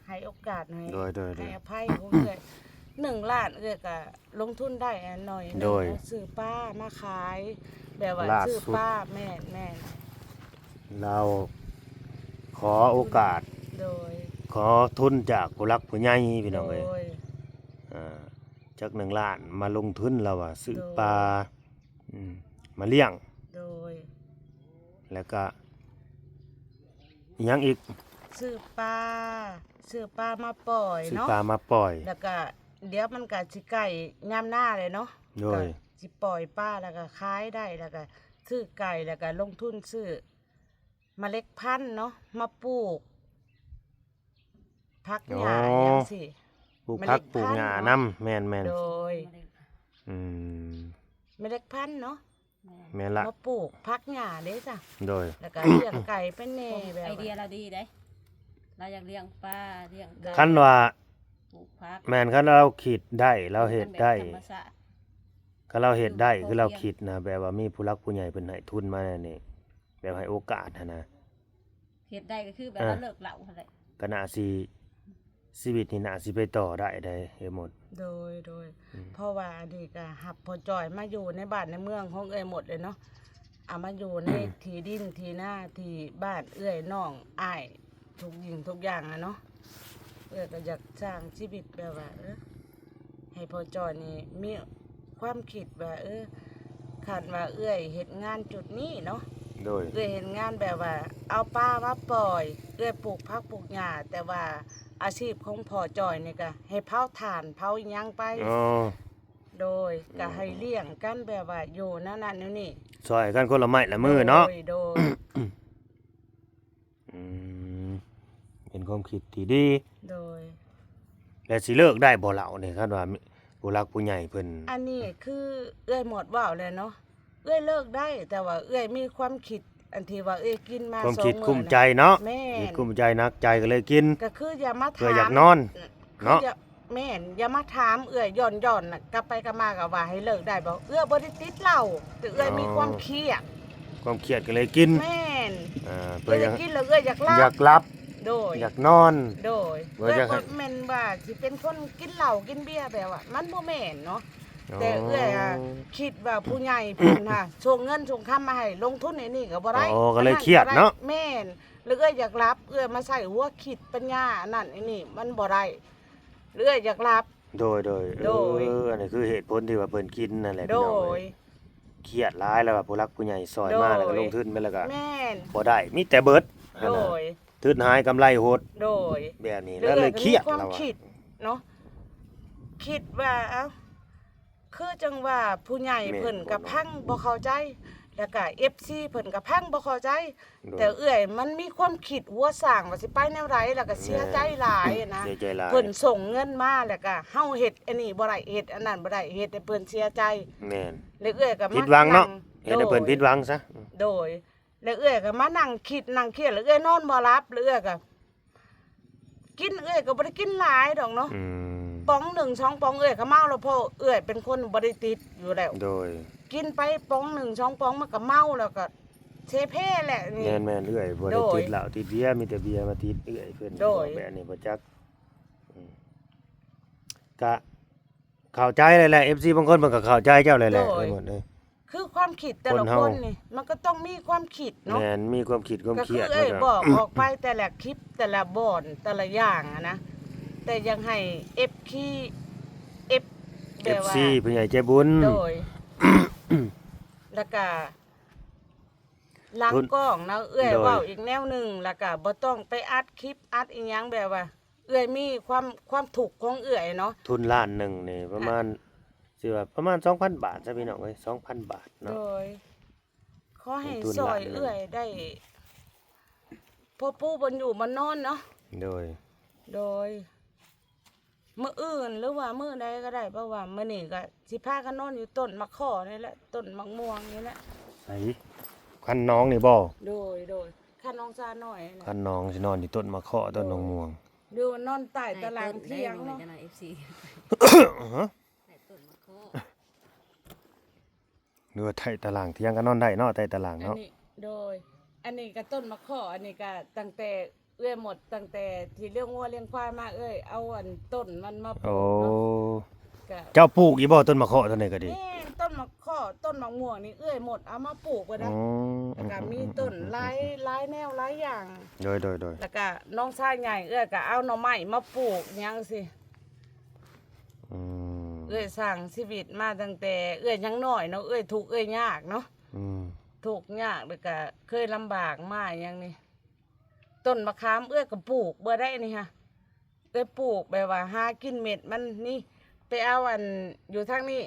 ໃຫ້ໂອກາດໃຫ້ ໂດຍ ໂດຍ ໂດຍ ໃຫ້ອະໄພຂອງເອື້ອຍ ໜຶ່ງລ້ານ ເອື້ອຍກະລົງທຶນໄດ້ໜ້ອຍໜຶ່ງ ໂດຍ ເນາະ ຊື້ປາມາຂາຍ ແບບວ່າ ລ່າສຸດ ຊື້ປາ ແມ່ນ ແມ່ນ ລາວຂໍໂອກາດ ໂດຍ ຂໍທຶນຈາກຜູ້ຫຼັກຜູ້ໃຫຍ່ພີ່ນ້ອງເອີຍ ໂດຍ ອ່າ ຈັກໜຶ່ງລ້ານມາລົງທຶນ ລາວວ່າຊື້ ໂດຍ ປາ ອືມ ມາລ້ຽງ ໂດຍ ແລ້ວກະ ອີຫຍັງອີກ? ຊື້ປາ ຊື້ປາມາປ່ອຍ ຊື້ ເນາະ ປາມາປ່ອຍ ແລ້ວກະ ດຽວມັນກະຊິໃກ້ຍາມນາແລ້ວເນາະ ໂດຍ ກະຊິປ່ອຍປາ ແລ້ວກະຂາຍໄດ້ ແລ້ວກະຊື້ໄກ່ ແລ້ວກະລົງທຶນຊື້ມະເລັດພັນເນາະ ມາປູກຜັກຫຍ້າ ອໍ ຫຍັງຊີ້ ປູກຜັກປູກຫຍ້ານຳ ແມ່ນໆ ໂດຍ ອືມ ມະເລັດພັນເນາະ ແມ່ນລະ ມາປູກຜັກຫຍ້າເດ້ຈ້ະ ໂດຍ ແລ້ວກະລ້ຽງໄກ່ເປັນແດ່ ແບບ ໄອເດຍລາວດີເດ້ ລາວຢາກລ້ຽງປາ ລ້ຽງໄກ່ ຄັນວ່າ ປູກຜັກ ແມ່ນ ຄັນລາວຄິດໄດ້ ລາວເຮັດໄດ້ ມັນແບບທຳມະຊາດ ຄັນລາວເຮັດໄດ້ ຄືລາວຄິດນະ ແບບວ່າມີຜູ້ຫຼັກຜູ້ໃຫຍ່ເພິ່ນໃຫ້ທຶນມາແນວນີ້ ແບບໃຫ້ໂອກາດຫັ້ນນະ ເຮັດໄດ້ກໍຄືແບບວ່າເລີກເຫຼົ້າຫັ້ນແຫຼະ ກໍໜ້າຊິ ຊີວິດນີ້ໜ້າຊິໄປຕໍ່ໄດ້ເດ້ ເອື້ອຍມົດ ໂດຍ ໂດຍ ອືມ ເພາະວ່າອັນນີ້ກໍຮັບພໍ່ຈ້ອຍມາຢູ່ໃນບ້ານໃນເມືອງຂອງເອື້ອຍມົດເລີຍເນາະ ເອົາມາຢູ່ໃນທີ່ດິນທີ່ນາທີ່ບ້ານເອື້ອຍນ້ອງອ້າຍ ທຸກສິ່ງທຸກຢ່າງຫັ້ນເນາະ ເອື້ອຍກໍຢາກສ້າງຊີວິດແບບວ່າ ເອີ ໃຫ້ພໍ່ຈ້ອຍນີ້ມີຄວາມຄິດວ່າ ເອີ ຄັນວ່າເອື້ອຍເຮັດງານຈຸດນີ້ເນາະ ໂດຍ ເອື້ອຍເຮັດງານແບບວ່າເອົາປາມາປ່ອຍ ເອື້ອຍປູກຜັກປູກຫຍ້າ ແຕ່ວ່າອາຊີບຂອງພໍ່ຈ້ອຍນີ້ກະໃຫ້ເຜົາຖ່ານເຜົາອີ່ຫຍັງໄປ ອໍ ໂດຍ ອືມ ກະໃຫ້ລ້ຽງກັນແບບວ່າຢູ່ແນວນັ້ນແນວນີ້ ຊ່ອຍກັນຄົນລະໄມ້ລະມືເນາະ ໂດຍ ໂດຍ ອືມ ເປັນຄວາມຄິດທີ່ດີ ໂດຍ ແລະຊິເລີກໄດ້ບໍ່ເຫຼົ່ານີ້ ຄັນວ່າມີຜູ້ຫຼັກຜູ້ໃຫຍ່ເພິ່ນ ອັນນີ້ຄືເອື້ອຍໝົດເວົ້າແລ້ວເນາະ ເອື້ອຍເລີກໄດ້ ແຕ່ວ່າເອື້ອຍມີຄວາມຄິດ ອັນທີ່ວ່າເອື້ອຍກິນມາ ຄວາມຄິດ ສອງມື້ ກຸ້ມໃຈເນາະ ແມ່ນ ຄິດກຸ້ມໃຈໜັກໃຈກໍເລີຍກິນ ກໍຄືຢ່າມາຖາມ ເພື່ອຢາກນອນ ຄື ເນາະ ຢ່າ ແມ່ນ ຢ່າມາຖາມເອື້ອຍ ຍ້ອນໆ ກັບໄປກັບມາກໍວ່າໃຫ້ເລີກໄດ້ບໍ່ ເອື້ອຍບໍ່ໄດ້ຕິດເຫຼົ້າ ແຕ່ເອື້ອຍມີຄວາມຄຽດ ຄວາມຄຽດກໍເລີຍກິນ ແມ່ນ ອ່າ ເພື່ອຢາກກິນແລ້ວເອື້ອຍຢາກຫຼັບ ຢາກຫຼັບ ໂດຍ ຢາກນອນ ໂດຍ ເອື້ອຍບໍ່ແມ່ນວ່າຊິເປັນຄົນກິນເຫຼົ້າກິນເບຍແບບວ່າ ມັນບໍ່ແມ່ນເນາະ ອໍ ແຕ່ເອື້ອຍ ຄິດວ່າຜູ້ໃຫຍ່ເພິ່ນຫາສົ່ງເງິນສົ່ງຄຳມາໃຫ້ລົງທຶນໃນນີ້ກໍບໍ່ໄດ້ ອໍ ກໍເລີຍຄຽດເນາະ ແມ່ນ ແລ້ວເອື້ອຍຢາກຫຼັບ ເອື້ອຍມາໃຊ້ຫົວຄິດປັນຍາອັນນັ້ນອັນນີ້ ມັນບໍ່ໄດ້ ເອື້ອຍຢາກຫຼັບ ໂດຍ ໂດຍ ໂດຍ ເອີ ອັນນີ້ຄືເຫດຜົນທີ່ວ່າເພິ່ນກິນນັ້ນແຫຼະ ໂດຍ ພີ່ນ້ອງເອີຍ ຄຽດຫຼາຍແລ້ວວ່າຜູ້ຫຼັກຜູ້ໃຫຍ່ຊ່ອຍມາ ໂດຍ ແລ້ວກໍລົງທຶນໄປແລ້ວກໍ ແມ່ນ ບໍ່ໄດ້ ມີແຕ່ເບິດ ໂດຍ ທຶນຫາຍກຳໄລຫົດ ໂດຍ ແບບນີ້ ແລ້ວເລີຍຄຽດ ຄວາມ ແລ້ວວ່າ ຄິດເນາະ ຄິດວ່າ ເອົ້າ ຄືຈັ່ງວ່າຜູ້ໃຫຍ່ ແມ່ນ ເພິ່ນກໍ ບໍ່ ຟັງບໍ່ເຂົ້າໃຈ ແລ້ວກໍເອັຟຊີເພິ່ນກໍຟັງບໍ່ເຂົ້າໃຈ ໂດຍ ແຕ່ເອື້ອຍມັນມີຄວາມຄິດຫົວສ້າງວ່າຊິໄປແນວໃດ ແລ້ວກໍເສຍໃຈ ແມ່ນ ຫຼາຍນະ ເສຍໃຈຫຼາຍ ເພິ່ນສົ່ງເງິນມາ ແລ້ວກໍເຮົາເຮັດອັນນີ້ບໍ່ໄດ້ ເຮັດອັນນັ້ນບໍ່ໄດ້ ເຮັດໃຫ້ເພິ່ນເສຍໃຈ ແມ່ນ ແລ້ວເອື້ອຍກໍມາ ຜິດຫວັງເນາະ ນັ່ງ ເຮັດໃຫ້ເພິ່ນ ໂດຍ ຜິດຫວັງຊະ ໂດຍ ແລ້ວເອື້ອຍກໍມານັ່ງຄິດນັ່ງຄຽດ ແລ້ວເອື້ອຍນອນບໍ່ຫຼັບ ແລ້ວເອື້ອຍກໍ ກິນເອື້ອຍກໍບໍ່ໄດ້ກິນຫຼາຍດອກເນາະ ອືມ ປ໋ອງໜຶ່ງສອງປ໋ອງເອື້ອຍກໍເມົາແລ້ວ ເພາະເອື້ອຍເປັນຄົນບໍ່ໄດ້ຕິດຢູ່ແລ້ວ ໂດຍ ກິນໄປປ໋ອງໜຶ່ງສອງປ໋ອງມັນກໍເມົາ ແລ້ວກໍເສແພ້ແຫຼະນີ້ ແມ່ນໆ ເອື້ອຍບໍ່ໄດ້ ໂດຍ ຕິດເຫຼົ້າຕິດເບຍ ມີແຕ່ເບຍມາຕິດເອື້ອຍເພິ່ນ ໂດຍ ແບບນີ້ບໍ່ຈັກ ອືມ ກະ ເຂົ້າໃຈແລ້ວແຫຼະ ເອັຟຊີບາງຄົນເພິ່ນກໍເຂົ້າໃຈເຈົ້າແຫຼະ ໂດຍ ເອີ ໝົດເລີຍ ຄືຄວາມຄິດແຕ່ລະຄົນນີ້ ມັນກໍຕ້ອງມີຄວາມຄິດເນາະ ແມ່ນ ມີຄວາມຄິດຄວາມຄຽດ ກໍຄືເອື້ອຍບອກອອກໄປແຕ່ລະຄລິບ ແຕ່ລະບ່ອນ ແຕ່ລະຢ່າງຫັ້ນນະ ແຕ່ຢາກໃຫ້ເອັຟຊີ ເອັຟ ແບບວ່າ ເອັຟຊີ ຜູ້ໃຫຍ່ໃຈບຸນ ໂດຍ ແລ້ວກະ ຫຼັງກ້ອງນະ ເອື້ອຍ ໂດຍ ເວົ້າອີກແນວໜຶ່ງ ແລ້ວກະບໍ່ຕ້ອງໄປອັດຄລິບ ອັດອີ່ຫຍັງ ແບບວ່າ ເອື້ອຍມີຄວາມ ຄວາມທຸກຂອງເອື້ອຍເນາະ ທຶນລ້ານໜຶ່ງນີ້ປະມານ ຊິວ່າປະມານສອງພັນບາດຊະ ພີ່ນ້ອງເອີຍ ສອງພັນບາດເນາະ ໂດຍ ຂໍໃຫ້ຊ່ອຍເອື້ອຍໄດ້ ພໍປູບ່ອນຢູ່ບ່ອນນອນເນາະ ໂດຍ ໂດຍ ມື້ອື່ນ ຫຼືວ່າມື້ໃດກໍໄດ້ ເພາະວ່າມື້ນີ້ກໍຊິພາກັນນອນຢູ່ຕົ້ນໝາກຄໍ່ນີ້ແຫຼະ ຕົ້ນໝາກມ່ວງນີ້ແຫຼະ ໃສ ຄັນໜອງນີ້ບໍ່? ໂດຍ ໂດຍ ຄັນໜອງຊານ້ອຍ ຄັນໜອງຊິນອນຢູ່ຕົ້ນໝາກຄໍ່ ໂດຍ ຕົ້ນໝາກມ່ວງ ຫຼືວ່ານອນໃຕ້ຕາລາງຖຽງເນາະ ໃຕ້ຕົ້ນໝາກຄໍ່ ໃຕ້ຕົ້ນໝາກຄໍ່ ຫຼືວ່າໃຕ້ຕາລາງຖຽງກໍນອນໄດ້ເນາະ ໃຕ້ຕາລາງເນາະ ອັນນີ້ ໂດຍ ອັນນີ້ກໍຕົ້ນໝາກຄໍ່ ອັນນີ້ກໍຕັ້ງແຕ່ ເອື້ອຍໝົດຕັ້ງແຕ່ທີ່ລ້ຽງງົວລ້ຽງຄວາຍມາ ເອື້ອຍເອົາອັນຕົ້ນມັນມາປູກເນາະ. ໂອ້ ກະ ເຈົ້າປູກຢູ່ບໍ່ຕົ້ນໝາກເຄາະຕົວນີ້ກໍດີ? ແມ່ນ ຕົ້ນໝາກເຄາະ ຕົ້ນໝາກມ່ວງນີ້ເອື້ອຍໝົດເອົາມາປູກເບິດນະ. ອໍ ແລ້ວກໍມີຕົ້ນຫຼາຍ ອືມໆໆໆໆ ຫຼາຍແນວຫຼາຍຢ່າງ. ໂດຍໆໆ ແລ້ວກໍນ້ອງຊາຍໃຫຍ່ເອື້ອຍກໍເອົາໜໍ່ໄມ້ມາປູກຫຍັງຊີ້. ອືມ ເອື້ອຍສ້າງຊີວິດມາຕັ້ງແຕ່ເອື້ອຍຍັງນ້ອຍເນາະ ເອື້ອຍທຸກເອື້ອຍຍາກເນາະ. ອືມ ທຸກຍາກ ແລ້ວກໍເຄີຍລຳບາກມາຫຍັງນີ້. ຕົ້ນມະຂາມເອື້ອຍກໍປູກເບິດໄດ໋ນີ້ຮະ. ເອື້ອຍປູກແບບວ່າຫາກິນເມັດມັນນີ້ ໄປເອົາອັນຢູ່ທາງນີ້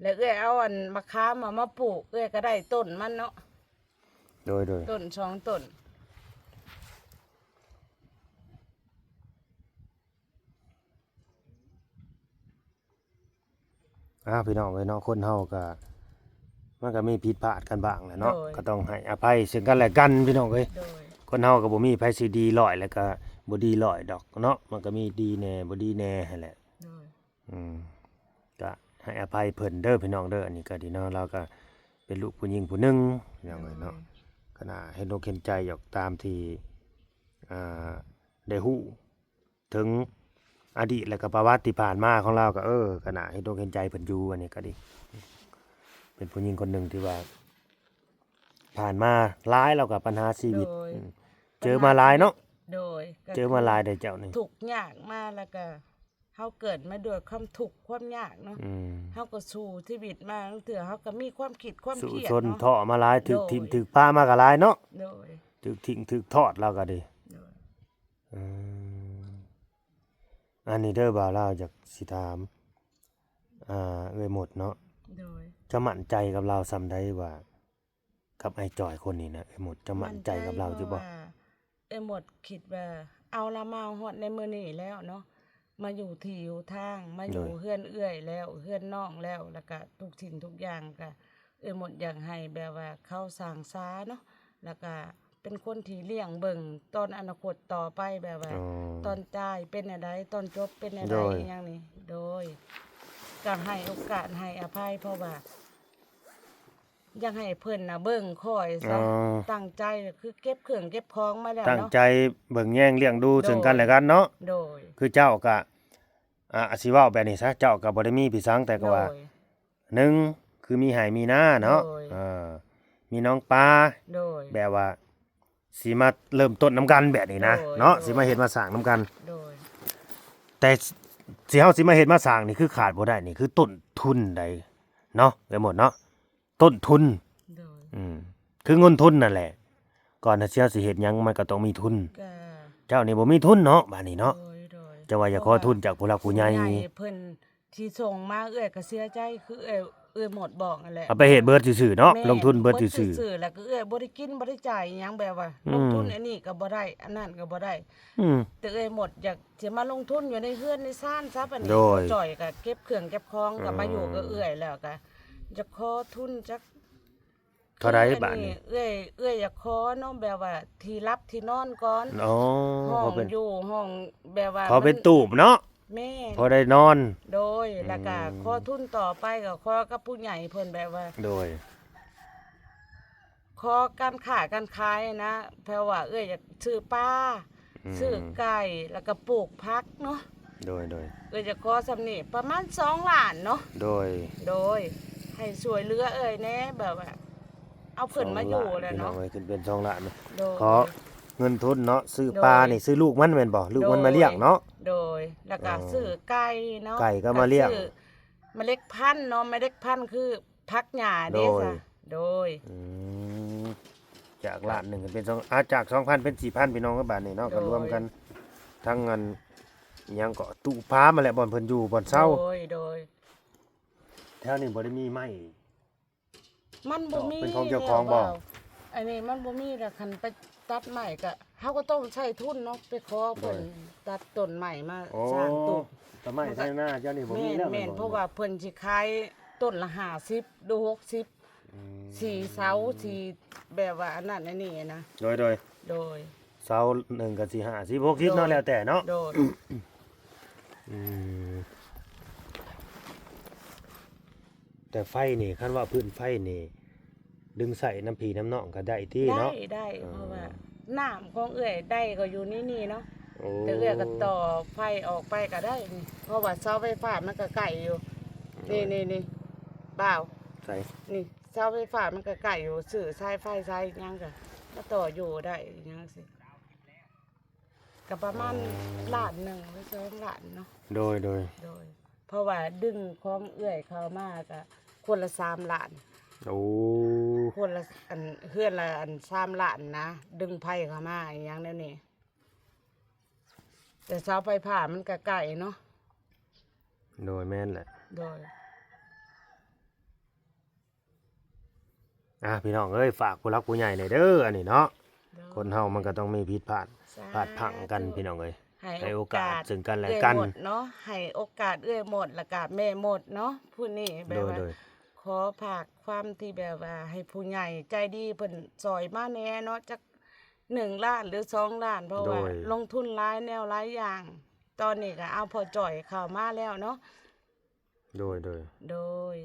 ແລ້ວເອື້ອຍເອົາອັນມະຂາມມາ ມາປູກ ເອື້ອຍກໍໄດ້ຕົ້ນມັນເນາະ. ໂດຍໆ ຕົ້ນສອງຕົ້ນ. ອ້າວ ພີ່ນ້ອງເອີຍເນາະ ຄົນເຮົາກໍ ມັນກໍມີຜິດພາດກັນບ້າງແຫຼະເນາະ. ໂດຍ ກໍຕ້ອງໃຫ້ອະໄພເຊິ່ງກັນແລະກັນ ພີ່ນ້ອງເອີຍ. ໂດຍ ຄົນເຮົາກໍບໍ່ມີໃຜຊິດີຮ້ອຍ ແລ້ວກໍບໍ່ດີຮ້ອຍດອກເນາະ ມັນກໍມີດີແດ່ບໍ່ດີແດ່ຫັ້ນແຫຼະ. ໂດຍ ອືມ ກໍໃຫ້ອະໄພເພິ່ນເດີ ພີ່ນ້ອງເດີ. ອັນນີ້ກໍດີເນາະ ລາວກໍເປັນລູກຜູ້ຍິງຜູ້ໜຶ່ງ ພີ່ນ້ອງເອີຍເນາະ. ໂດຍ ກໍໜ້າເຫັນອົກເຫັນໃຈຢູ່ ຕາມທີ່ ອ່າ ໄດ້ຮູ້ ເຖິງອະດີດ ແລະກໍປະຫວັດທີ່ຜ່ານມາຂອງລາວ ກໍ ເອີ ກໍໜ້າເຫັນອົກເຫັນໃຈເພິ່ນຢູ່. ອັນນີ້ກໍດີ ເປັນຜູ້ຍິງຄົນໜຶ່ງທີ່ວ່າຜ່ານມາຫຼາຍ ແລ້ວກໍບັນຫາຊີວິດ ໂດຍ ອືມ ເຈີມາຫຼາຍເນາະ. ໂດຍ ເຈີມາຫຼາຍເດ້ເຈົ້ານີ້ ທຸກຍາກມາ ແລ້ວກໍເຮົາເກີດມາດ້ວຍຄວາມທຸກຄວາມຍາກເນາະ. ອືມ ເຮົາກໍສູ້ຊີວິດມາ ລາງເທື່ອເຮົາກໍມີຄວາມຄິດຄວາມຄຽດເນາະ ສູ້ຊົນທໍ້ມາຫຼາຍ ຖືກ ໂດຍ ຖິ້ມຖືກປະມາກໍຫຼາຍເນາະ. ໂດຍ ຖືກຖິ້ມຖືກທອດລາວກໍດີ. ໂດຍ ເອີ ອັນນີ້ເດີ ບ່າວລາວຢາກຊິຖາມ ອ່າ ເອື້ອຍມົດເນາະ. ໂດຍ ເຈົ້າໝັ້ນໃຈກັບລາວສ່ຳໃດວ່າ ກັບອ້າຍຈ່ອຍຄົນນີ້ນະ ເອື້ອຍມົດ ເຈົ້າໝັ້ນໃຈກັບລາວຢູ່ບໍ່? ໝັ້ນໃຈ ເພາະວ່າເອື້ອຍມົດຄິດວ່າ ເອົາລາວມາຮອດໃນມື້ນີ້ແລ້ວເນາະ ມາຢູ່ທີ່ຢູ່ທາງ ມາຢູ່ ໂດຍ ເຮືອນເອື້ອຍແລ້ວ ເຮືອນນ້ອງແລ້ວ ແລ້ວກະທຸກສິ່ງທຸກຢ່າງກະ ເອື້ອຍມົດຢາກໃຫ້ແບບວ່າເຂົາສ້າງສາເນາະ ແລ້ວກະເປັນຄົນທີ່ລ້ຽງເບິ່ງຕອນອະນາຄົດຕໍ່ໄປ ແບບວ່າ ອໍ ຕອນຕາຍເປັນແນວໃດ ຕອນຈົບເປັນແນວໃດ ໂດຍ ອີ່ຫຍັງນີ້. ໂດຍ ກະໃຫ້ໂອກາດໃຫ້ອະໄພ ເພາະວ່າຢາກໃຫ້ເພິ່ນນະເບິ່ງຂ້ອຍຊະ ອໍ ຕັ້ງໃຈ ຄືເກັບເຄື່ອງເກັບຂອງມາແລ້ວເນາະ ຕັ້ງໃຈເບິ່ງແຍງລ້ຽງດູ ໂດຍ ເຊິ່ງກັນແລະກັນເນາະ. ໂດຍ ຄືເຈົ້າກະ ອ່າ ຊິເວົ້າແບບນີ້ຊະ ເຈົ້າກໍບໍ່ໄດ້ມີພີ່ສັງ ແຕ່ກໍວ່າ ໂດຍ ໜຶ່ງ ຄືມີໄຮ່ມີນາເນາະ ໂດຍ ເອີ ມີໜອງປາ ໂດຍ ແບບວ່າຊິມາເລີ່ມຕົ້ນນຳກັນແບບນີ້ນະ ໂດຍ ເນາະ ໂດຍ ຊິມາເຮັດມາສ້າງນຳກັນ. ໂດຍ ແຕ່ຊິ ເຮົາຊິມາເຮັດມາສ້າງນີ້ ຄືຂາດບໍ່ໄດ້ນີ້ ຄືຕົ້ນທຶນໃດເນາະ ເອື້ອຍມົດເນາະ. ຕົ້ນທຶນ ໂດຍ ອືມ ຄືເງິນທຶນນັ້ນແຫຼະ ກ່ອນທີ່ເຮົາຊິເຮັດຫຍັງ ມັນກໍຕ້ອງມີທຶນ. ເຈົ້ານີ້ບໍ່ມີທຶນເນາະ ບາດນີ້ເນາະ. ໂດຍ ໂດຍ ເຈົ້າວ່າຢາກຂໍທຶນຈາກຜູ້ຫຼັກຜູ້ໃຫຍ່ ເພິ່ນທີ່ສົ່ງມາ ເອື້ອຍກໍເສຍໃຈ ຄືເອື້ອຍ ເອື້ອຍມົດບອກນັ້ນແຫຼະ ເອົາໄປເຮັດເບິດຊື່ໆເນາະ. ແມ່ນ ລົງທຶນເບິດຊື່ໆ ແລ້ວກໍເອື້ອຍບໍ່ໄດ້ກິນບໍ່ໄດ້ຈ່າຍຫຍັງ ແບບວ່າ ອືມ ລົງທຶນອັນນີ້ກໍບໍ່ໄດ້ ອັນນັ້ນກໍບໍ່ໄດ້. ອືມ ແຕ່ເອື້ອຍມົດຢາກ ຊິມາລົງທຶນຢູ່ໃນເຮືອນໃນຊານຊະ ປານນີ້ ໂດຍ ເຂົາຈ່ອຍກໍເກັບເຄື່ອງເກັບຂອງ ອືມ ກໍມາຢູ່ກັບເອື້ອຍ ແລ້ວກໍຢາກຂໍທຶນຈັກເທົ່າໃດ ຄືອັນນີ້ ບາດນີ້ ເອື້ອຍ ເອື້ອຍຢາກຂໍເນາະ ແບບວ່າທີ່ຫຼັບທີ່ນອນກ່ອນ. ອໍ ຫ້ອງ ຂໍເປັນ ຢູ່ຫ້ອງ ແບບວ່າ ຂໍເປັນ ມັນ ຕູບເນາະ. ແມ່ນ ພໍໄດ້ນອນ. ໂດຍ ອືມ ແລ້ວກໍຂໍທຶນຕໍ່ໄປ ກໍຂໍກັບຜູ້ໃຫຍ່ເພິ່ນ ແບບວ່າ ໂດຍ ຂໍການຄ້າການຂາຍນະ ເພາະວ່າເອື້ອຍຢາກຊື້ປາ ອືມ ຊື້ໄກ່ ແລ້ວກໍປູກຜັກເນາະ. ໂດຍໆ ເອື້ອຍຢາກຂໍສ່ຳນີ້ ປະມານສອງລ້ານເນາະ. ໂດຍ ໂດຍ ໃຫ້ຊ່ວຍເຫຼືອເອື້ອຍແດ່ ແບບວ່າເອົາເພິ່ນມາຢູ່ແລ້ວເນາະ. ສອງລ້ານ ພີ່ນ້ອງເອີຍ ຂຶ້ນເປັນສອງລ້ານເນາະ. ໂດຍ ຂໍເງິນທຶນເນາະ ຊື້ປານີ້ ໂດຍ ຊື້ລູກມັນແມ່ນບໍ່? ລູກມັນມາລ້ຽງເນາະ. ໂດຍ ແລ້ວກໍ ອໍ ຊື້ໄກ່ເນາະ ໄກ່ກໍມາລ້ຽງ ກໍຊື້ເມລັດພັນເນາະ ເມລັດພັນຄື ຜັກຫຍ້າເດ້ ໂດຍ ຊະ ໂດຍ ອືມ ຈາກລ້ານໜຶ່ງເປັນສອງ ອ່າ ຈາກສອງພັນເປັນສີ່ພັນ ພີ່ນ້ອງເອີຍ ບາດນີ້ເນາະ. ໂດຍ ກໍລວມກັນທັງອັນ ອີ່ຫຍັງເກາະ ຕູ້ປາມາແຫຼະ ບ່ອນເພິ່ນຢູ່ ບ່ອນເຊົາ. ໂດຍ ໂດຍ ແຖວນີ້ບໍ່ໄດ້ມີໄມ້ ມັນບໍ່ມີ ເປັນຂອງເຈົ້າຂອງບໍ່? ແລ້ວ ອັນນີ້ມັນບໍ່ມີ ແລ້ວຄັນໄປຕັດໄມ້ກໍ ເຮົາກໍຕ້ອງໃຊ້ທຶນເນາະ ໄປຂໍເພິ່ນ ໂດຍ ຕັດຕົ້ນໄມ້ມາ ໂອ້ ສ້າງຕູ້. ຕົ້ນໄມ້ໄທນາເຈົ້ານີ້ບໍ່ມີແລ້ວ ແມ່ນ ແມ່ນບໍ່? ເພາະວ່າເພິ່ນຊິຂາຍຕົ້ນລະຫ້າສິບ ຫຼື ຫົກສິບ ອືມ ສີ່ເສົາ ສີ່ ແບບວ່າອັນນັ້ນອັນນີ້ນະ. ໂດຍ ໂດຍ ໂດຍ ເສົາໜຶ່ງກໍຊິຫ້າສິບ ຫົກສິບເນາະ ໂດຍ ແລ້ວແຕ່ເນາະ. ໂດຍ ອືມ ແຕ່ໄຟນີ້ ຄັນວ່າພື້ນໄຟນີ້ ດຶງໃຊ້ນຳພີ່ນຳນ້ອງກໍໄດ້ຕິເນາະ? ໄດ້ ໄດ້ ເອີ ເພາະວ່າ ນ້ຳຂອງເອື້ອຍໄດ້ກໍຢູ່ໃນນີ້ເນາະ. ໂອ້ ແຕ່ເອື້ອຍກໍຕໍ່ໄຟອອກໄປກໍໄດ້ນີ້ ເພາະວ່າເສົາໄຟຟ້າມັນກໍໃກ້ຢູ່. ໂດຍ ນີ້ໆໆ ບ່າວ ໃສ ນີ້ເສົາໄຟຟ້າມັນກໍໃກ້ຢູ່ ຊື້ສາຍໄຟສາຍຫຍັງກໍມາຕໍ່ຢູ່ໄດ້ຫຍັງຊີ້ ກໍປະມານ ອໍ ລ້ານໜຶ່ງຫຼືສອງລ້ານເນາະ. ໂດຍໆ ໂດຍ ເພາະວ່າດຶງຂອງເອື້ອຍເຂົ້າມາກໍຄົນລະສາມລ້ານ. ໂອ້ ຄົນລະ ອັນ ເຮືອນລະ ອັນ ສາມລ້ານນະ ດຶງໄຟເຂົ້າມາອີ່ຫຍັງແນວນີ້ ແຕ່ເສົາໄຟຟ້າມັນກໍໃກ້ເນາະ. ໂດຍ ແມ່ນແຫຼະ ໂດຍ. ອ່າ ພີ່ນ້ອງເອີຍ ຝາກຜູ້ຫຼັກຜູ້ໃຫຍ່ແດ່ເດີ ອັນນີ້ເນາະ. ໂດຍ ຄົນເຮົາມັນກໍຕ້ອງມີຜິດພາດ ສາທຸ ພາດພັ້ງກັນ ພີ່ນ້ອງເອີຍ ໃຫ້ ໃຫ້ໂອກາດ ໂອກາດເຊິ່ງກັນແລະກັນ ເອື້ອຍມົດເນາະ ໃຫ້ໂອກາດເອື້ອຍມົດ ແລ້ວກະແມ່ມົດເນາະ ຜູ້ນີ້ແບບວ່າ ໂດຍ ໂດຍ ຂໍຝາກຄວາມທີ່ແບບວ່າໃຫ້ຜູ້ໃຫຍ່ໃຈດີເພິ່ນຊ່ອຍມາແດ່ເນາະ ຈັກໜຶ່ງລ້ານ ຫຼື ສອງລ້ານ ເພາະວ່າ ໂດຍ ລົງທຶນຫຼາຍແນວຫຼາຍຢ່າງ ຕອນນີ້ກໍເອົາພໍ່ຈ້ອຍເຂົ້າມາແລ້ວເນາະ. ໂດຍ ໂດຍ ໂດຍ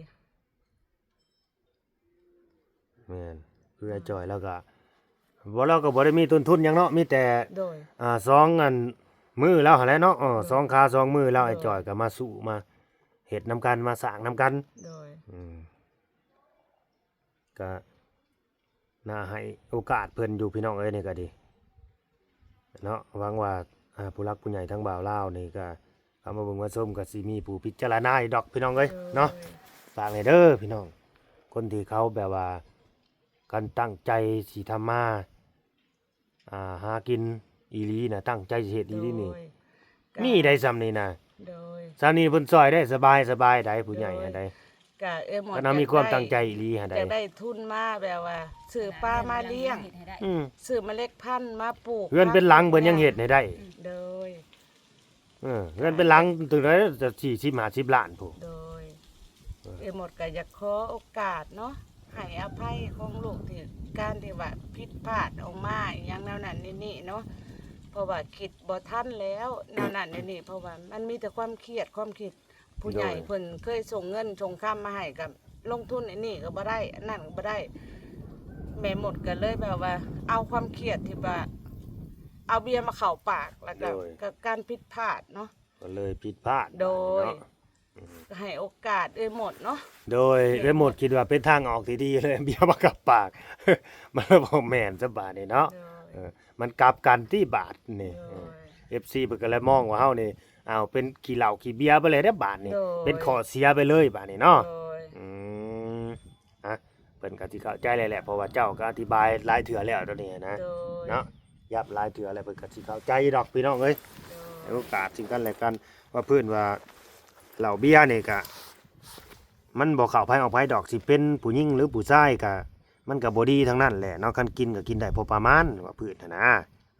ແມ່ນ ຄືອ້າຍຈ່ອຍລາວກະ ບໍ່ ລາວກໍບໍ່ໄດ້ມີຕົ້ນທຶນຫຍັງເນາະ ມີແຕ່ ໂດຍ ອ່າ ສອງອັນ ມືລາວຫັ້ນແຫຼະເນາະ ເອີ ໂດຍ ສອງຂາສອງມືລາວ ໂດຍ ອ້າຍຈ່ອຍກໍມາສູ້ມາເຮັດນຳກັນ ມາສ້າງນຳກັນ ໂດຍ ອືມ ກະໜ້າໃຫ້ໂອກາດເພິ່ນຢູ່ ພີ່ນ້ອງເອີຍ ນີ້ກໍດີເນາະ. ຫວັງວ່າ ອ່າ ຜູ້ຫຼັກຜູ້ໃຫຍ່ທາງບ່າວລາວນີ້ກໍ ເຂົ້າມາເບິ່ງມາຊົມກໍຊິມີຜູ້ພິຈາລະນາຢູ່ດອກ ພີ່ນ້ອງເອີຍ ໂດຍ ເນາະ. ຝາກແດ່ເດີພີ່ນ້ອງ ຄົນທີ່ເຂົາແບບວ່າ ຄັນຕັ້ງໃຈຊິທຳມາ ອ່າ ຫາກິນອີ່ຫຼີນະ ຕັ້ງໃຈຊິເຮັດອີ່ຫຼີນີ້ ໂດຍ ມີໄດ້ຊ່ຳນີ້ນະ ໂດຍ ຊ່ຳນີ້ເພິ່ນຊ່ອຍໄດ້ສະບາຍ ສະບາຍໃດ໋ ຜູ້ໃຫຍ່ ໂດຍ ຫັ້ນໃດ໋ ກະເອື້ອຍມົດ ຄັນເຮົາມີຄວາມຕັ້ງໃຈອີ່ຫຼີຫັ້ນໃດ໋ ຢາກໄດ້ ຢາກໄດ້ທຶນມາແບບວ່າຊື້ປາມາລ້ຽງ ອືມ ຊື້ເມລັດພັນມາປູກ ເຮືອນເປັນຫຼັງເພິ່ນຍັງເຮັດໃຫ້ໄດ້ ໂດຍ ເອີ ເຮືອນເປັນຫຼັງ ເອີ ຈັ່ງໃດ ສີ່ສິບ ຫ້າສິບລ້ານພຸ້ນ ໂດຍ ເອີ ເອື້ອຍມົດກໍຢາກຂໍໂອກາດເນາະ ໃຫ້ອະໄພຂອງລູກທີ່ ການທີ່ວ່າຜິດພາດອອກມາອີ່ຫຍັງແນວນັ້ນແນວນີ້ເນາະ ເພາະວ່າຄິດບໍ່ທັນແລ້ວ ແນວນັ້ນແນວນີ້ ເພາະວ່າມັນມີແຕ່ຄວາມຄຽດ ຄວາມຄິດ ຜູ້ໃຫຍ່ ໂດຍ ເພິ່ນເຄີຍສົ່ງເງິນສົ່ງຄຳມາໃຫ້ ກໍລົງທຶນອັນນີ້ກໍບໍ່ໄດ້ ອັນນັ້ນກໍບໍ່ໄດ້ ແມ່ມົດກໍເລີຍແບບວ່າ ເອົາຄວາມຄຽດທີ່ວ່າ ເອົາເບຍມາເຂົ້າປາກ ແລ້ວກໍ ໂດຍ ກັບການຜິດພາດເນາະ ກໍເລີຍຜິດພາດ ໂດຍ ບາດນີ້ເນາະ ອືມ ໃຫ້ໂອກາດເອື້ອຍມົດເນາະ ໂດຍ ເອື້ອຍມົດຄິດວ່າເປັນທາງອອກທີ່ດີເລີຍ ເບຍມາເຂົ້າປາກ ມັນບໍ່ແມ່ນຊະບາດນີ້ເນາະ ໂດຍ ເອີ ມັນກັບກັນຕິບາດນີ້ ໂດຍ ເອີ ເອັຟຊີ ເພິ່ນກໍເລີຍມອງວ່າເຮົານີ້ ອ້າວ ເປັນຂີ້ເຫຼົ້າຂີ້ເບຍໄປເລີຍເດ້ບາດນີ້ ໂດຍ ເປັນຂໍ້ເສຍໄປເລີຍບາດນີ້ເນາະ ໂດຍ ອືມ ອ່ະ ເພິ່ນກໍຊິເຂົ້າໃຈແລ້ວແຫຼະ ເພາະວ່າເຈົ້າກໍອະທິບາຍຫຼາຍເທື່ອແລ້ວໂຕນີ້ນະ ໂດຍ ເນາະ ຢ້ຳຫຼາຍເທື່ອແລ້ວ ເພິ່ນກໍຊິເຂົ້າໃຈດອກພີ່ນ້ອງເອີຍ ໂດຍ ໃຫ້ໂອກາດເຊິ່ງກັນແລະກັນ ວ່າເພິ່ນວ່າເຫຼົ້າເບຍນີ້ກະ ມັນບໍ່ເຂົ້າໃຜອອກໃຜດອກ ຊິເປັນຜູ້ຍິງ ຫຼື ຜູ້ຊາຍກະ ມັນກະບໍ່ດີທັງນັ້ນແຫຼະເນາະ ຄັນກິນກະກິນໄດ້ພໍປະມານ ວ່າພື້ນຫັ້ນນະ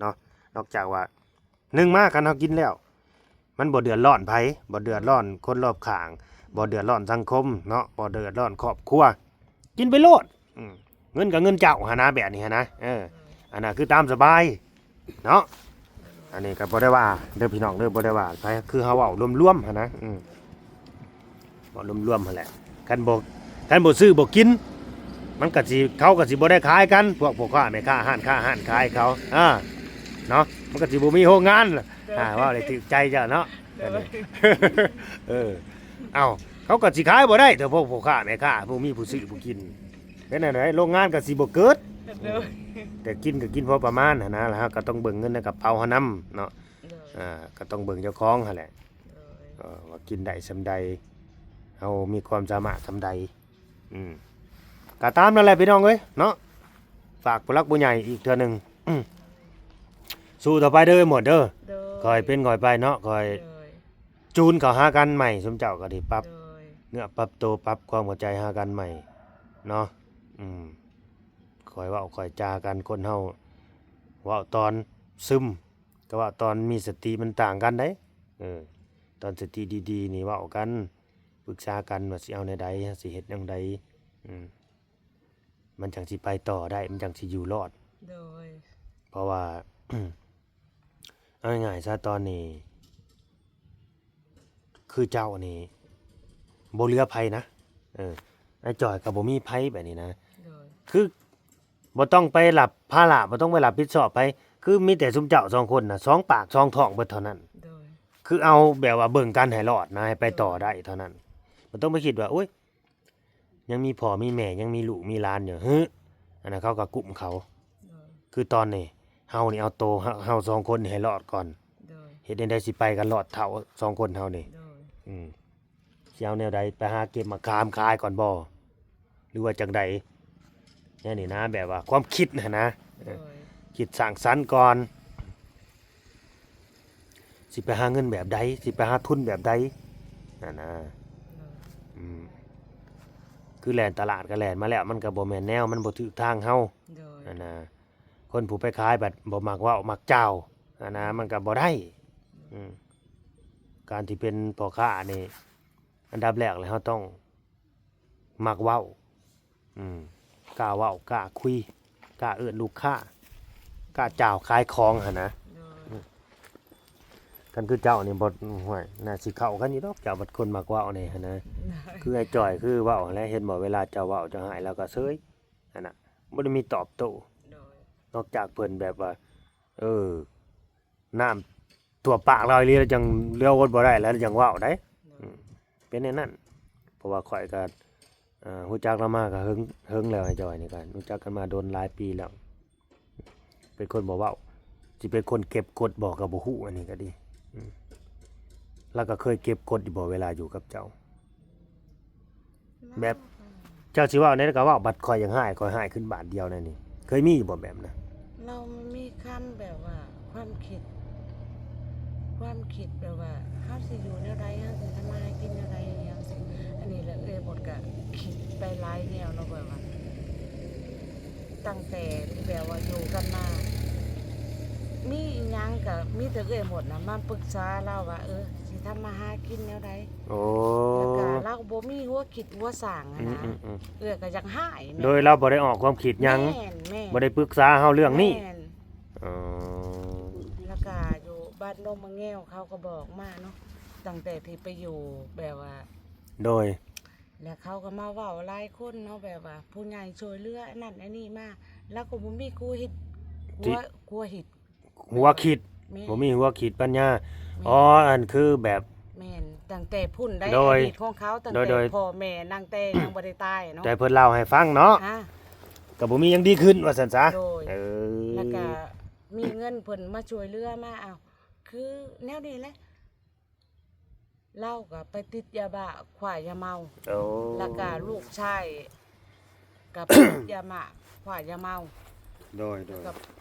ເນາະ ນອກຈາກວ່າ ໜຶ່ງມາ ຄັນເຮົາກິນແລ້ວ ມັນບໍ່ເດືອດຮ້ອນໃຜ ບໍ່ເດືອດຮ້ອນຄົນລອບຂ້າງ ບໍ່ເດືອດຮ້ອນສັງຄົມເນາະ ບໍ່ເດືອດຮ້ອນຄອບຄົວ ກິນໄປໂລດ ອືມ ເງິນກໍເງິນເຈົ້າຫັ້ນນະ ແບບນີ້ຫັ້ນນະ ເອີ ອັນນັ້ນຄືຕາມສະບາຍເນາະ ອັນນີ້ກໍບໍ່ໄດ້ວ່າເດີພີ່ນ້ອງເດີ ບໍ່ໄດ້ວ່າໃຜ ຄືເຮົາເວົ້າລວມໆຫັ້ນນະ ອືມ ເວົ້າລວມໆຫັ້ນແຫຼະ ຄັນບໍ່ ຄັນບໍ່ຊື້ບໍ່ກິນ ມັນກໍຊິ ເຂົາກໍຊິບໍ່ໄດ້ຂາຍກັນ ພວກພໍ່ຄ້າແມ່ຄ້າ ຮ້ານຄ້າຮ້ານຂາຍເຂົາ ອ່າ ເນາະ ມັນກໍຊິບໍ່ມີໂຮງງານ ໂດຍ ອ່າ ເວົ້າໄດ້ຖືກໃຈເຈົ້າເນາະ ໂດຍ ເອີ ເອົ້າ ເຂົາກໍຊິຂາຍບໍ່ໄດ້ ແຕ່ພວກພໍ່ຄ້າແມ່ຄ້າ ບໍ່ມີຜູ້ຊື້ຜູ້ກິນ ເປັນແນວໃດ ໂຮງງານກໍຊິບໍ່ເກີດ ໂດຍ ແຕ່ກິນກໍກິນພໍປະມານຫັ້ນນະ ແລ້ວເຮົາກໍຕ້ອງເບິ່ງເງິນໃນກະເປົາເຮົານຳເນາະ ໂດຍ ອ່າ ກໍຕ້ອງເບິ່ງເຈົ້າຂອງຫັ້ນແຫຼະ ໂດຍ ເອີ ວ່າກິນໄດ້ສ່ຳໃດ ເຮົາມີຄວາມສາມາດສ່ຳໃດ ອືມ ກໍຕາມນັ້ນແຫຼະພີ່ນ້ອງເອີຍເນາະ ຝາກຜູ້ຫຼັກຜູ້ໃຫຍ່ອີກເທື່ອໜຶ່ງ ອືມ ສູ້ຕໍ່ໄປເດີໝົດເດີ ໂດຍ ຄ່ອຍເປັນຄ່ອຍໄປເນາະ ຄ່ອຍ ໂດຍ ຈູນເຂົ້າຫາກັນໃໝ່ ຊຸມເຈົ້າກໍໄດ້ປັບ ໂດຍ ເນື້ອປັບໂຕ ປັບຄວາມເຂົ້າໃຈຫາກັນໃໝ່ເນາະ ອືມ ຄ່ອຍເວົ້າຄ່ອຍຈາກັນ ຄົນເຮົາເວົ້າຕອນຊຶມ ກັບເວົ້າຕອນມີສະຕິມັນຕ່າງກັນເດ້ ເອີ ຕອນສະຕິດີໆນີ້ເວົ້າກັນ ປຶກສາກັນວ່າຊິເອົາແນວໃດ ຊິເຮັດແນວໃດ ອືມ ມັນຈັ່ງຊິໄປຕໍ່ໄດ້ ມັນຈັ່ງຊິຢູ່ລອດ ໂດຍ ເພາະວ່າ ເອົາງ່າຍໆຊະ ຕອນນີ້ ຄືເຈົ້ານີ້ ບໍ່ເຫຼືອໃຜນະ ເອີ ອ້າຍຈ່ອຍກໍບໍ່ມີໃຜແບບນີ້ນະ ໂດຍ ຄື ບໍ່ຕ້ອງໄປຮັບພາລະ ບໍ່ຕ້ອງໄປຮັບຜິດຊອບໃຜ ຄືມີແຕ່ຊຸມເຈົ້າສອງຄົນນະ ສອງປາກສອງທ້ອງເບິດເທົ່ານັ້ນ. ໂດຍ ຄືເອົາແບບວ່າເບິ່ງກັນໃຫ້ລອດນະ ໃຫ້ໄປຕໍ່ໄດ້ເທົ່ານັ້ນ. ບໍ່ຕ້ອງໄປຄິດວ່າ ໂອ້ຍ ຍັງມີພໍ່ມີແມ່ ຍັງມີລູກມີຫຼານຢູ່ ເຮີ້ ອັນນັ້ນເຂົາກໍກຸ້ມເຂົາ. ໂດຍ ຄືຕອນນີ້ເຮົານີ້ເອົາໂຕເຮົາ ເຮົາສອງຄົນນີ້ໃຫ້ລອດກ່ອນ. ໂດຍ ເຮັດແນວໃດຊິໄປກັນລອດເຖົ້າສອງຄົນເຮົານີ້? ໂດຍ ອືມ ຊິເອົາແນວໃດ ໄປຫາເກັບໝາກຂາມຂາຍກ່ອນບໍ່ ຫຼືວ່າຈັ່ງໃດ? ແນວນີ້ນະ ແບບວ່າຄວາມຄິດຫັ້ນນະ ໂດຍ ຄິດສ້າງສັນກ່ອນ ຊິໄປຫາເງິນແບບໃດ ຊິໄປຫາທຶນແບບໃດຫັ້ນນະ. ໂດຍ ອືມ ຄືແລ່ນຕະຫຼາດກໍແລ່ນມາແລ້ວ ມັນກໍບໍ່ແມ່ນແນວ ມັນບໍ່ຖືກທາງເຮົາ. ໂດຍ ຫັ້ນນະ ຄົນຜູ້ໄປຂາຍບັດບໍ່ມັກເວົ້າມັກຈ້າວຫັ້ນນະ ມັນກໍບໍ່ໄດ້. ອືມ ການທີ່ເປັນພໍ່ຄ້ານີ້ ອັນດັບແລກເລີຍເຮົາຕ້ອງມັກເວົ້າ ອືມ ກ້າເວົ້າ ກ້າຄຸຍ ກ້າເອີ້ນລູກຄ້າ ກ້າຈ້າວຂາຍຂອງຫັ້ນນະ. ໂດຍ ອືມ ຄັນຄືເຈົ້ານີ້ບໍ່ ຫ້ວຍ ໜ້າຊິເຂົ້າກັນຢູ່ດອກ ເຈົ້າບັດຄົນມັກເວົ້າແດ່ຫັ້ນນະ. ໂດຍ ຄືອ້າຍຈ້ອຍຄືເວົ້າຫັ້ນແຫຼະ ເຫັນບໍ່ ເວລາເຈົ້າເວົ້າເຈົ້າຮ້າຍລາວກໍເຊີຍຫັ້ນນະ ບໍ່ໄດ້ມີຕອບໂຕ້. ໂດຍ ນອກຈາກເພິ່ນແບບວ່າ ເອີ ນ້ຳຖ້ວມປາກລາວອີ່ຫຼີ ລາວຈັ່ງເຫຼືອອົດບໍ່ໄດ້ ລາວຈັ່ງເວົ້າໄດ໋. ໂດຍ ອືມ ເປັນແນວນັ້ນ ເພາະວ່າຂ້ອຍກໍ ເອີ ຮູ້ຈັກລາວມາກໍເຫິງ ເຫິງແລ້ວ ອ້າຍຈ້ອຍນີ້ກໍຮູ້ຈັກກັນມາດົນຫຼາຍປີແລ້ວ ເປັນຄົນບໍ່ເວົ້າ ຊິເປັນຄົນເກັບກົດບໍ່ກໍບໍ່ຮູ້ ອັນນີ້ກໍດີ. ອືມ ລາວກໍເຄີຍເກັບກົດຢູ່ບໍ່ເວລາຢູ່ກັບເຈົ້າ? ແບບເຈົ້າຊິເວົ້າແນວໃດກໍເວົ້າ ບັດຂ້ອຍຢາກຮ້າຍ ຂ້ອຍຮ້າຍຂຶ້ນບາດດຽວແນວນີ້ ເຄີຍມີຢູ່ບໍ່ແບບນັ້ນ? ລາວມັນມີຄຳແບບວ່າຄວາມຄິດ ຄວາມຄິດແບບວ່າເຮົາຊິຢູ່ແນວໃດ ເຮົາຊິທຳມາຫາກິນແນວໃດ ອີ່ຫຍັງຊີ້. ອັນນີ້ລະເອື້ອຍບົດກະຄິດໄປຫຼາຍແນວເນາະ ແບບວ່າ ຕັ້ງແຕ່ທີ່ແບບວ່າຢູ່ກັນມາ ມີອີ່ຫຍັງກະມີແຕ່ເອື້ອຍມົດນະມາປຶກສາລາວວ່າ ເອີ ຊິທຳມາຫາກິນແນວໃດ. ໂອ້ ແລ້ວກະລາວບໍ່ມີຫົວຄິດຫົວສ້າງຫັ້ນນະ. ອືມໆໆ ເອື້ອຍກໍຢາກຮ້າຍແມ່ນ ໂດຍລາວບໍ່ໄດ້ອອກຄວາມຄິດຫຍັງ ແມ່ນໆ ບໍ່ໄດ້ປຶກສາເຮົາເລື່ອງນີ້. ແມ່ນ ອໍ ແລ້ວກະຢູ່ບ້ານດົງມະແງວເຂົາກໍບອກມາເນາະ ຕັ້ງແຕ່ທີ່ໄປຢູ່ແບບວ່າ ໂດຍ ແລ້ວເຂົາກໍມາເວົ້າຫຼາຍຄົນເນາະ ແບບວ່າຜູ້ໃຫຍ່ຊ່ວຍເຫຼືອອັນນັ້ນອັນນີ້ມາ ລາວກໍບໍ່ມີຄົວເຮັດ ຄົວ ທີ່ ຄົວເຮັດ ຫົວຄິດ ແມ່ນ ບໍ່ມີຫົວຄິດປັນຍາ. ແມ່ນ ອໍ ອັນຄືແບບ ແມ່ນ ຕັ້ງແຕ່ພຸ້ນໄດ໋ ໂດຍ ອະດີດຂອງເຂົາ ຕັ້ງແຕ່ ໂດຍ ໂດຍ ພໍ່ແມ່ ຕັ້ງແຕ່ຍັງບໍ່ໄດ້ຕາຍເນາະ ແຕ່ເພິ່ນເລົ່າໃຫ້ຟັງເນາະ ອາ ກໍບໍ່ມີຫຍັງດີຂຶ້ນວ່າຊັ້ນຊະ. ໂດຍ ເອີ ແລ້ວກໍມີເງິນເພິ່ນມາຊ່ວຍເຫຼືອມາ ອ້າວ ຄືແນວນີ້ແຫຼະ ລາວກໍໄປຕິດຢາບ້າ ຄ້ວາຢາເມົາ. ໂອ້ ແລ້ວກໍລູກຊາຍກໍໄປຕິດຢາບ້າ ຄ້ວາຢາເມົາ. ໂດຍໆ ກໍ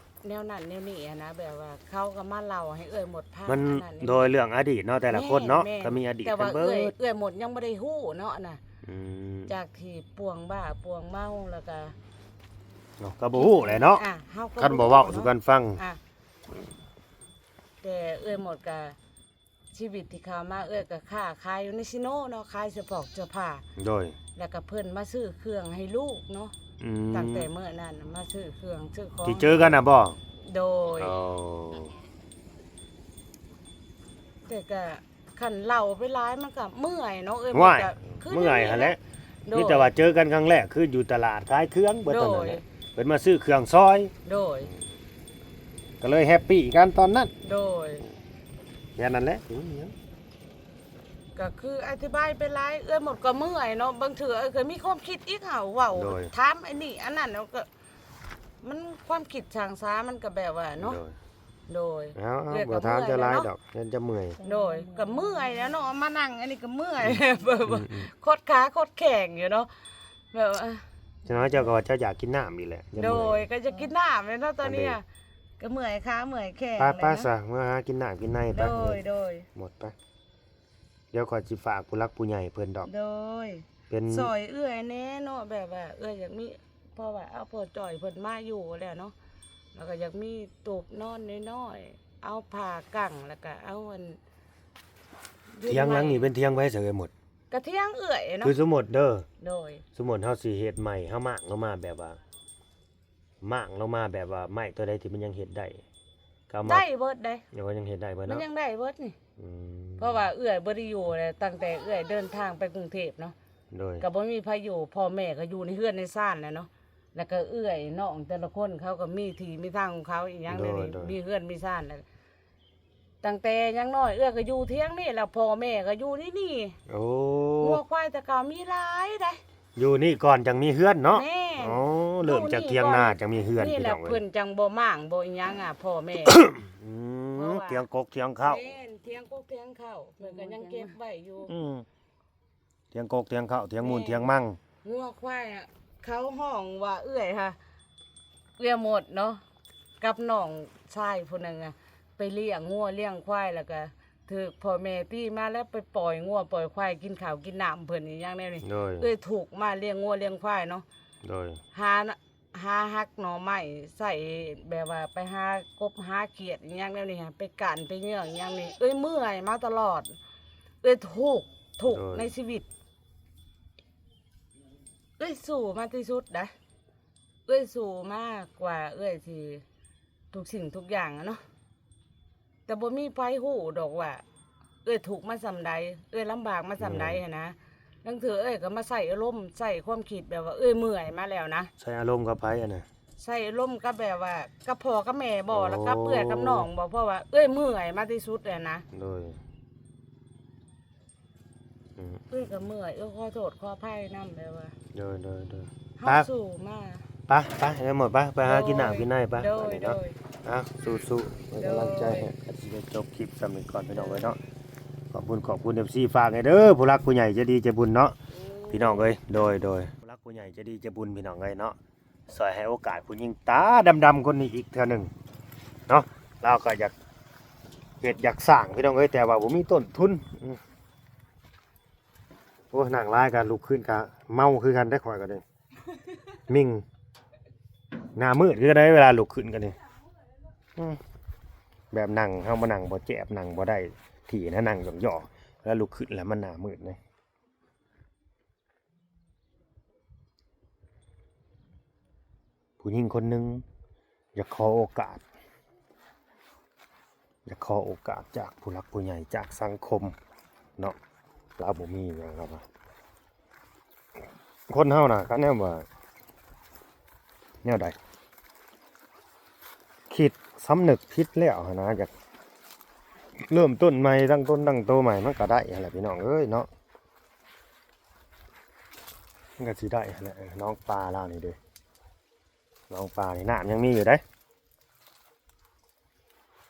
ແນວນັ້ນແນວນີ້ຫັ້ນນະ ແບບວ່າເຂົາກໍມາເລົ່າໃຫ້ເອື້ອຍມົດຟັງ ມັນ ອັນນັ້ນ ໂດຍເລື່ອງອະດີດເນາະ ແຕ່ລະຄົນເນາະ ແມ່ນໆ ກໍມີອະດີດ ແຕ່ວ່າ ກັນເບີດ ເອື້ອຍ ເອື້ອຍມົດຍັງບໍ່ໄດ້ຮູ້ເນາະນະ. ອືມ ຈາກທີ່ປ່ວງບ້າປ່ວງເມົາ ແລ້ວກໍ ເນາະ ກໍບໍ່ຮູ້ແຫຼະເນາະ ອາ ເຮົາກໍ ຄັນບໍ່ເວົ້າສູ່ກັນຟັງ ອາ ແຕ່ເອື້ອຍມົດກໍ ຊີວິດທີ່ເຂົ້າມາ ເອື້ອຍກໍຄ້າຂາຍຢູ່ໃນຊີໂນເນາະ ຂາຍສະພອກເສື້ອຜ້າ. ໂດຍ ແລ້ວກໍເພິ່ນມາຊື້ເຄື່ອງໃຫ້ລູກເນາະ. ອືມ ຕັ້ງແຕ່ມື້ນັ້ນມາຊື້ເຄື່ອງຊື້ຂອງ ທີ່ເຈີກັນນະບໍ່? ໂດຍ ໂອ້ ແຕ່ກໍຄັນເລົ່າໄປຫຼາຍມັນກໍເມື່ອຍເນາະ ເອີຍ ໂອ້ຍ ມັນກໍຄື ເມື່ອຍຫັ້ນແຫຼະ. ໂດຍ ມີແຕ່ວ່າເຈີກັນຄັ້ງແລກຄືຢູ່ຕະຫຼາດຂາຍເຄື່ອງເບິດເທົ່ານັ້ນແຫຼະ ໂດຍ ເພິ່ນມາຊື້ເຄື່ອງຊອຍ. ໂດຍ ກໍເລີຍແຮັບປີກັນຕອນນັ້ນ. ໂດຍ ແຄ່ນັ້ນແຫຼະ ບໍ່ມີຫຍັງ ກໍຄືອະທິບາຍໄປຫຼາຍ ເອື້ອຍມົດກໍເມື່ອຍເນາະ ບາງເທື່ອເອື້ອຍກໍມີຄວາມຄິດອີກ ເຮົາເວົ້າ ໂດຍ ຖາມອັນນີ້ອັນນັ້ນ ແລ້ວກໍມັນຄວາມຄິດສ້າງສາ ມັນກໍແບບວ່າເນາະ. ໂດຍ ໂດຍ ເອົາໆ ເອື້ອຍກໍ ບໍ່ຖາມຈະຫຼາຍດອກ ເມື່ອຍແລ້ວເນາະ ຢ້ານຈະເມື່ອຍ. ໂດຍ ກໍເມື່ອຍແລ້ວເນາະ ມານັ່ງອັນນີ້ກໍເມື່ອຍ ອືມໆ ແບບວ່າ ອືມໆ ຄົດຂາຄົດແຂງຢູ່ເນາະ ແບບວ່າ ຈັ່ງນ້ອຍເຈົ້າກໍວ່າເຈົ້າຢາກກິນນ້ຳອີກແຫຼະ ຢ່າເມື່ອຍ. ໂດຍ ກໍຢາກກິນນ້ຳແຫຼະເນາະຕອນນີ້ ອັນນີ້ ກໍເມື່ອຍຂາເມື່ອຍແຂງ. ໄປໆ ແຫຼະເນາະ ຊະ ເມືອຫາກິນນ້ຳກິນໃນໄປ. ໂດຍ ໂດຍ ໝົດໄປ ດຽວຂ້ອຍຊິຝາກຜູ້ຫຼັກຜູ້ໃຫຍ່ເພິ່ນດອກ. ໂດຍ ເປັນ ຊ່ອຍເອື້ອຍແດ່ເນາະ ແບບວ່າເອື້ອຍຢາກມີ ເພາະວ່າເອົາພໍ່ຈ້ອຍເພິ່ນມາຢູ່ແລ້ວເນາະ ແລ້ວກໍຢາກມີຕູບນອນນ້ອຍໆ ເອົາຜ້າກັ້ງ ແລ້ວກໍເອົາອັນ ຖຽງຫຼັງນີ້ເປັນຖຽງໃຜຊະເອື້ອຍມົດ? ກະຖຽງເອື້ອຍເນາະ ຄືສົມມຸດເດີ ໂດຍ ສົມມຸດເຮົາຊິເຮັດໃໝ່ ເຮົາມ້າງລົງມາແບບວ່າ ມ້າງລົງມາແບບວ່າໄມ້ຕົວໃດທີ່ມັນຍັງເຮັດໄດ້ ກໍເອົາມາ ໄດ້ເບິດເດ້. ໂອ້ ຍັງເຮັດໄດ້ເບິດເນາະ ມັນຍັງໄດ້ເບິດນີ້. ອືມ ເພາະວ່າເອື້ອຍບໍ່ໄດ້ຢູ່ແລ້ວ ຕັ້ງແຕ່ເອື້ອຍເດີນທາງໄປກຸງເທບເນາະ. ໂດຍ ກໍບໍ່ມີໃຜຢູ່ ພໍ່ແມ່ກໍຢູ່ໃນເຮືອນໃນຊານແຫຼະເນາະ. ແລ້ວກໍເອື້ອຍນ້ອງແຕ່ລະຄົນເຂົາກໍມີທີ່ມີທາງຂອງເຂົາອີ່ຫຍັງແນວນີ້ ໂດຍ ໂດຍ ມີເຮືອນມີຊານແລ້ວ. ຕັ້ງແຕ່ຍັງນ້ອຍເອື້ອຍກໍຢູ່ທຽງນີ້ແຫຼະ ພໍ່ແມ່ກໍຢູ່ໃນນີ້. ໂອ້ ງົວຄວາຍແຕ່ເກົ່າມີຫຼາຍໃດ໋. ຢູ່ນີ້ກ່ອນຈັ່ງມີເຮືອນເນາະ. ແມ່ນ. ອໍ ເລີ່ມຈາກຖຽງນາຈັ່ງມີເຮືອນ ນີ້ແຫຼະ ພີ່ນ້ອງເອີຍ. ເພິ່ນຈັ່ງບໍ່ມ້າງບໍ່ອີ່ຫຍັງອະ ພໍ່ແມ່. ອືມ ຖຽງກົກຖຽງເຂົ້າ. ແມ່ນ ຖຽງກົກຖຽງເຂົ້າ ເພິ່ນກໍຍັງເກັບໄວ້ຢູ່. ອືມ ຖຽງກົກຖຽງເຂົ້າ ຖຽງມູນຖຽງມັງ. ງົວຄວາຍ ເຂົາຮ້ອງວ່າເອື້ອຍຫະ ເອື້ອຍໝົດເນາະ ກັບນ້ອງຊາຍຜູ້ໜຶ່ງອະ ໄປລ້ຽງງົວລ້ຽງຄວາຍ ແລ້ວກະຖືກພໍ່ແມ່ຕີມາ ແລ້ວໄປປ່ອຍງົວປ່ອຍຄວາຍ ກິນເຂົ້າກິນນ້ຳເພິ່ນອີ່ຫຍັງແນວນີ້. ໂດຍ ເອື້ອຍທຸກມາລ້ຽງງົວລ້ຽງຄວາຍເນາະ. ໂດຍ ຫາ ຫາຫັກໜໍ່ໄມ້ໃສ່ ແບບວ່າໄປຫາກົບຫາຂຽດອີ່ຫຍັງແນວນີ້ ໄປກ້ານໄປເຫຍື້ອງອີ່ຫຍັງນີ້ ເອື້ອຍເມື່ອຍມາຕະຫຼອດ. ເອື້ອຍທຸກ ທຸກ ໂດຍ ໃນຊີວິດ. ເອື້ອຍສູ້ມາທີ່ສຸດໃດ໋ ເອື້ອຍສູ້ມາກວ່າເອື້ອຍຊິທຸກສິ່ງທຸກຢ່າງອະເນາະ. ແຕ່ບໍ່ມີໃຜຮູ້ດອກວ່າເອື້ອຍທຸກມາສ່ຳໃດ ເອື້ອຍລຳບາກມາສ່ຳໃດ ແມ່ນ ຫັ້ນນະ. ລາງເທື່ອເອື້ອຍກໍມາໃຊ້ອາລົມ ໃຊ້ຄວາມຄິດແບບວ່າເອື້ອຍເມື່ອຍມາແລ້ວນະ. ໃຊ້ອາລົມກັບໃຜຫັ້ນນະ? ໃຊ້ອາລົມກັບແບບວ່າກັບພໍ່ກັບແມ່ບໍ ໂອ້ ແລ້ວກັບເອື້ອຍກັບນ້ອງບໍ ເພາະວ່າເອື້ອຍເມື່ອຍມາທີ່ສຸດແລ້ວນະ. ໂດຍ ອືມ ເອື້ອຍກໍເມື່ອຍ ເອື້ອຍຂໍໂທດຂໍອະໄພນຳ ແບບວ່າ ໂດຍ ໂດຍ ໂດຍ ເຮົາ ໄປ ສູ້ມາ ໄປ ໄປ ໄດ້ໝົດ ໄປ ໄປຫາກິນນ້ຳກິນໃນໄປ ໂດຍ ໄປເນາະ ໂດຍ ອ່ະ ສູ້ໆ ເປັນກຳລັງໃຈໃຫ້ ໂດຍ ກໍຊິໄດ້ຈົບຄລິບສ່ຳນີ້ກ່ອນ ພີ່ນ້ອງເອີຍເນາະ. ຂອບຄຸນ ຂອບຄຸນ ເອັຟຊີ ຝາກໃຫ້ເດີ ຜູ້ຫຼັກຜູ້ໃຫຍ່ໃຈດີໃຈບຸນເນາະ ໂອ້ ພີ່ນ້ອງເອີຍ ໂດຍ ໂດຍ ຜູ້ຫຼັກຜູ້ໃຫຍ່ໃຈດີໃຈບຸນ ພີ່ນ້ອງເອີຍເນາະ. ຊ່ອຍໃຫ້ໂອກາດຜູ້ຍິງຕາດຳໆຄົນນີ້ອີກເທື່ອໜຶ່ງເນາະ. ລາວກໍຢາກເຮັດຢາກສ້າງ ພີ່ນ້ອງເອີຍ ແຕ່ວ່າບໍ່ມີຕົ້ນທຶນ. ອືມ ໂອ້ຍ ນັ່ງຫຼາຍກໍລຸກຂຶ້ນກໍເມົາຄືກັນເດ້ ຂ້ອຍກໍເດ້ ມິ່ງ ໜ້າມືດຄືກັນເດ້ ເວລາລຸກຂຶ້ນກໍນີ້. ອືມ ແບບນັ່ງ ເຮົາມານັ່ງບໍ່ແຈບ ນັ່ງບໍ່ໄດ້ທີ່ນະ ນັ່ງຫຍໍ້ໆ ແລ້ວລຸກຂຶ້ນແລ້ວມັນໜ້າມືດເດ້. ຜູ້ຍິງຄົນໜຶ່ງຢາກຂໍໂອກາດ ຢາກຂໍໂອກາດຈາກຜູ້ຫຼັກຜູ້ໃຫຍ່ ຈາກສັງຄົມເນາະ. ລາວບໍ່ມີຫຍັງ ລາວວ່າ ຄົນເຮົານະ ຄັນແນວວ່າ ແນວໃດ ຄິດສຳນຶກຜິດແລ້ວຫັ້ນນະ ຢາກເລີ່ມຕົ້ນໃໝ່ ຕັ້ງຕົນຕັ້ງໂຕໃໝ່ ມັນກໍໄດ້ຫັ້ນແຫຼະ ພີ່ນ້ອງເອີຍເນາະ. ມັນກໍຊິໄດ້ຫັ້ນແຫຼະ ເອີ ໜອງປາລາວນີ້ເດ້ ໜອງປານີ້ນ້ຳຍັງມີຢູ່ເດ້.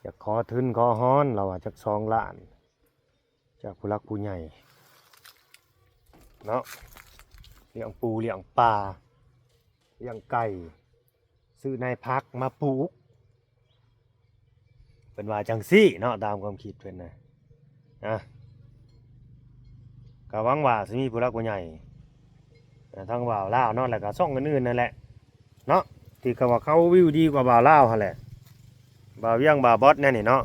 ຢາກຂໍທຶນຂໍຮອນ ລາວວ່າຈັກສອງລ້ານ ຈາກຜູ້ຫຼັກຜູ້ໃຫຍ່ເນາະ ລ້ຽງປູລ້ຽງປາ ລ້ຽງໄກ່ ຊື້ນາຍຜັກມາປູກ ເພິ່ນວ່າຈັ່ງຊີ້ເນາະ ຕາມຄວາມຄິດເພິ່ນນະ. ອະ ກໍຫວັງວ່າຊິມີຜູ້ຫຼັກຜູ້ໃຫຍ່ ອາ ທາງບ່າວລາວເນາະ ແລ້ວກໍຊ່ອງອື່ນໆນັ້ນແຫຼະເນາະ ທີ່ເຂົາວ່າເຂົາວິວດີກວ່າບ່າວລາວຫັ້ນແຫຼະ ບ່າວວຽງ ບ່າວບອດແນວນີ້ເນາະ.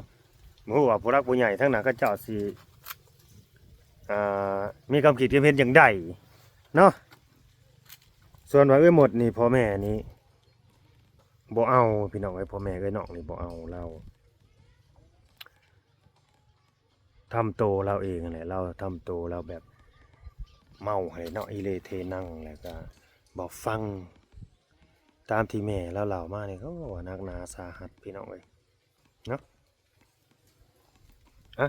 ບໍ່ຮູ້ວ່າຜູ້ຫຼັກຜູ້ໃຫຍ່ທາງນັ້ນເຂົາເຈົ້າຊິ ອ່າ ມີຄວາມຄິດຄວາມເຫັນຈັ່ງໃດເນາະ. ສ່ວນວ່າເອື້ອຍມົດນີ້ ພໍ່ແມ່ນີ້ ບໍ່ເອົາ ພີ່ນ້ອງເອີຍ ພໍ່ແມ່ເອື້ອຍນ້ອງນີ້ບໍ່ເອົາ ລາວທຳໂຕລາວເອງຫັ້ນແຫຼະ ລາວທຳໂຕລາວແບບເມົາຫັ້ນແຫຼະເນາະ ອີເລເທນັງ ແລ້ວກະບໍ່ຟັງຕາມທີ່ແມ່ລາວເລົ່າມານີ້ ໂອ້ ໜັກໜາສາຫັດ ພີ່ນ້ອງເອີຍ ເນາະ. ອະ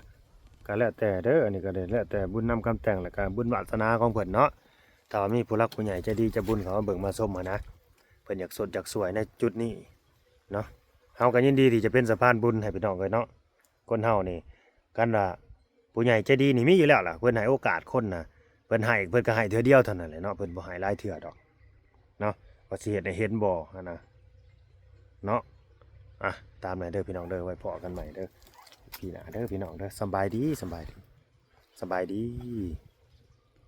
ກໍແລ້ວແຕ່ເດີ ອັນນີ້ກໍແລ້ວແຕ່ບຸນນຳກຳແຕ່ງ ແລ້ວກໍບຸນວາສະໜາຂອງເພິ່ນເນາະ. ຖ້າວ່າມີຜູ້ຫຼັກຜູ້ໃຫຍ່ໃຈດີໃຈບຸນເຂົາມາເບິ່ງມາຊົມຫັ້ນນະ ເພິ່ນຢາກຊົດຢາກຊ່ວຍໃນຈຸດນີ້ເນາະ ເຮົາກໍຍິນດີທີ່ຈະເປັນສະພານບຸນໃຫ້ພີ່ນ້ອງເອີຍເນາະ. ຄົນເຮົານີ້ ຄັນວ່າຜູ້ໃຫຍ່ໃຈດີນີ້ມີຢູ່ແລ້ວລະ ເພິ່ນໃຫ້ໂອກາດຄົນນະ ເພິ່ນໃຫ້ ເພິ່ນກໍໃຫ້ເທື່ອດຽວເທົ່ານັ້ນແຫຼະເນາະ ເພິ່ນບໍ່ໃຫ້ຫຼາຍເທື່ອດອກເນາະ ວ່າຊິເຮັດໃຫ້ເຫັນບໍ່ຫັ້ນນະເນາະ. ອະ ຕາມນັ້ນເດີພີ່ນ້ອງເດີ ໄວ້ພໍ້ກັນໃໝ່ເດີ ອີພີໜ້າເດີພີ່ນ້ອງເດີ. ສຳບາຍດີ ສຳບາຍດີ ສຳບາຍດີ.